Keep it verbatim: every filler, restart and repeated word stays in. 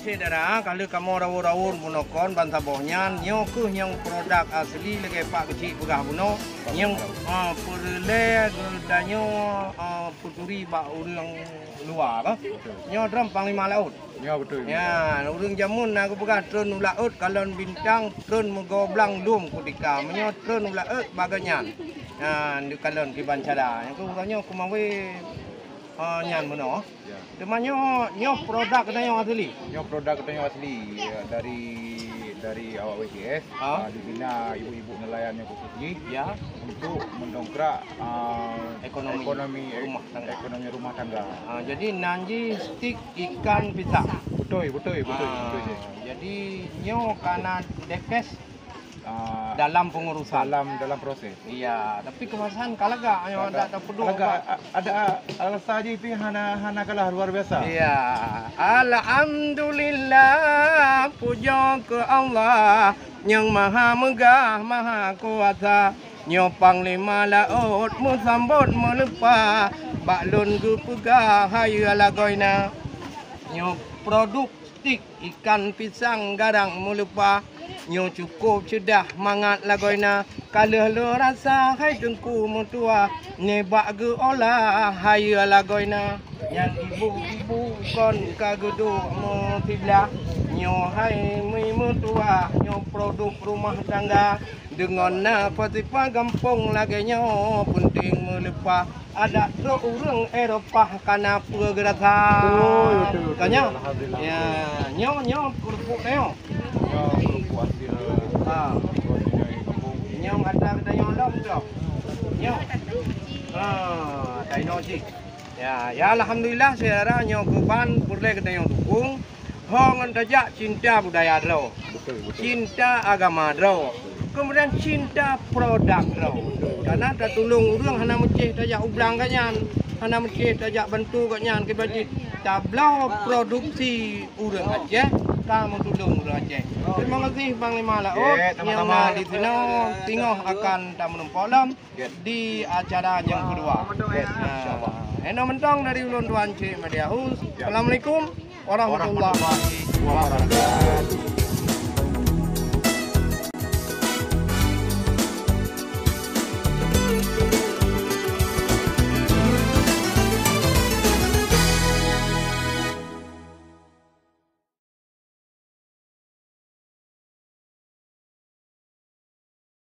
Syedara, ka lheueh kamoe rawon-rawon bunoe kon bansaboh nyan, nyoe kheueh nyang produk asli lagèe Pak Keuchik peugah bunoe, nyang, ah, peureulèe geutanyoe, ah, peuturi bak ureueng luwa, bah. Nyoe droe panglima laôt. Ya, beutôi. Ya, ureueng jameun na geupeugah, "Treun u laôt kalon bintang, treun meugoe blang lom kutika." Meunyoe treun u laôt bak geuh nyan. Ha, neukalon kiban cara. Nyang keu uroe nyoe keumawe, ha, nyan meunoe. Ya. Teuma nyoe, nyoe produk geutanyoe asli. Nyoe produk geutanyoe asli, ya, dari, dari awak W T S. Ha? Ah, dibina ibu-ibu nelayan nyang khusus jih. Ya. Untuk mendongkrak, ah, ekonomi, ekonomi rumah tangga. Ekonomi rumah tangga. Ah, jadi nan jih stik ikan pisang. Beutôi, beutôi, beutôi, ah, beutôi je. Jadi nyoe ka na dekes, ah, dalam pengurusan. Dalam, dalam proses. Iya, tapi kemasan ka lagak nyoe. Ka lagak, ada tapeuduek, ada, Pak. A-, ada, ada rasa jih pih hana, hana kalah luar biasa. Iya. Alhamdulillah, puja keu Allah nyang maha meugah, maha kuasa. Nyoe panglima laôt meusambot meuleupah, bak lôn geupeugah hayeue lagoina. Nyoe produk stik ikan pisang garang meuleupah. Nyoe cukôp ceudah mangat lagoina, ka lheueh lôn rasa hai teungku meutuah, nibak geuolah hayeue lagoina. Nyan ibu-ibu kon ka geuduek meusiblah. Nyoe hai mi meutuah, nyoe produk rumah tangga. Deungon na festival gampông lagèe nyoe, peunteng meuleupah. Adak trok ureueng Eropah ka na peue geurasa. Betul, betul, betul. Ka nyoe? Alhamdulillah. Ya, nyoe, nyoe keurupuk nyoe. Nyoe keurupuk hasil. Ha. Nyoe atra geutanyoe lom tu. Nyoe. Ha, tanyoe cit. Ya, ya, alhamdulillah, syedara, nyoe keuban peureulèe geutanyoe dukung. Ho ngon tajak cinta budaya droe, betul, betul, cinta agama droe, kemudian cinta produk droe. Karena tatulông ureueng hana meucéh tajak u blang geuh nyan, hana meucéh tajak bantu geuh nyan, kiban cit tabloe produksi ureueng Aceh, ka meutulông ureueng Aceh. Terima kasih Panglima Laôt. Oke, sama-sama. Nyang na di sinoe, singoh akan tameurumpok lom di acara nyang keudua. Oke, insyaallah. Nah, inoe mantong dari ulôn Tuan Cik Media House. Ya. Assalamualaikum warahmatullahi wabarakatuh.